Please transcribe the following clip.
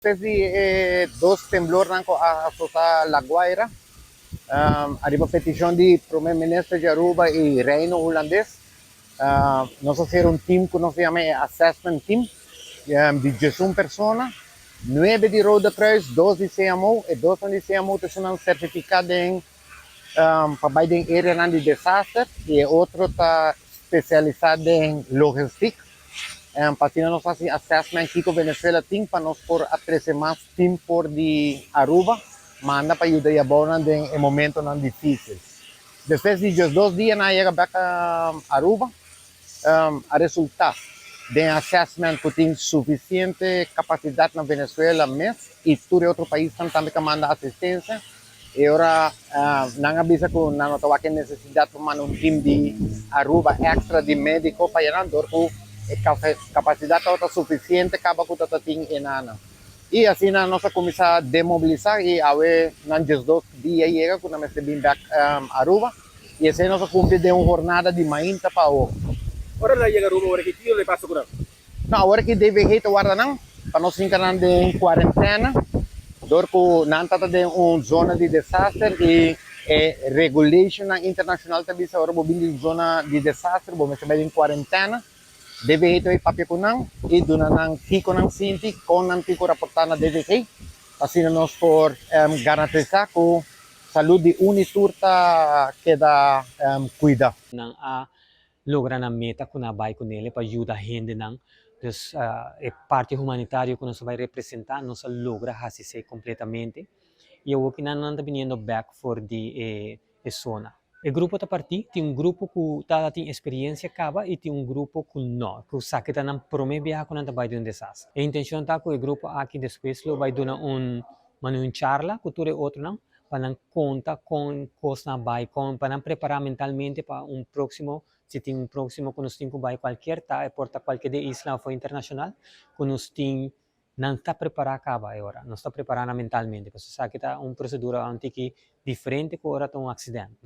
Despues di e dos temblornan ku a asotá La Guaira, ariba petishon di Prome Minister di Aruba i Reino Hulandes, nos a sera un team ku nos ta yama e Assessment Team di 11 persona, nuebe di Rode Kruis, dos di CMO. E dosnan di CMO ta esunnan sertifiká den pa bai den areanan di desaster i e otro ta spesialisá den logistiek. Pa asina nos hasi assessment kiko Venezuela tin pa nos por a trese mas team for di Aruba manda pa yuda yabounan den e momentonan difísil. Despues di 12 dia nan a yega bek Aruba. A resultá den assessment ku tin sufisiente kapasidat na Venezuela mes i tur e otro paisnan tambe ku a manda asistensia. E ora nan a bisa ku nan no ta wak e nesesidat pa manda un team di Aruba èkstra di médiko pa yanan dor ku e kapasidat tabata sufisiente kaba ku ta tin e nanan. I asina nos a kuminsá demobilisá i awe nan 12 dia yega ku nan mester bin bèk Aruba i esei nos a kumpli den un hornada di mainta pa awo. Ora nan yega Aruba, ora ki kiko lo pasa ku nan? No, awor ki DVG ta warda nan pa nos hinka nan den kuarentena dor ku nan ta den un zona di desaster i e regulationnan internashonal ta bisa ora bo bin di un zona di desaster bo mester bai den kuarentena. DVG ta bai papia ku nan i duna nan kiko nan sinti, kon nan tin ku raportá na DVG pa asina nos por garantisá ku salud di un i tur ta keda kuida. Nan a logra nan meta ku nan a bai ku nele pa yuda hendenan. Dus e parti humanitario ku nos a bai representá nos a logra hasi esei kompletamente i awor ki nan nan ta biniendo bèk for di e zona. E grupo ta partí, tin un grupo ku ta tin eksperiensia kaba i tin un grupo ku no, ku sa ke ta nan promé biaha ku nan ta bai den un desaster. E intenshon ta ku e grupo aki despues lo bai duna un manera un charla ku tur e otronan pa nan konta kon kosnan a bai, kon pa nan prepará mentalmente pa un próksimo, si tin un próksimo ku nos tin ku bai kualkier ta, e por ta kualkier di e isla òf internashonal, ku nos tin nan ta prepará kaba e ora, nos ta prepará nan mentalmente, pasobra esaki ta un prosedura un tiki diferente ku ora ta un aksident.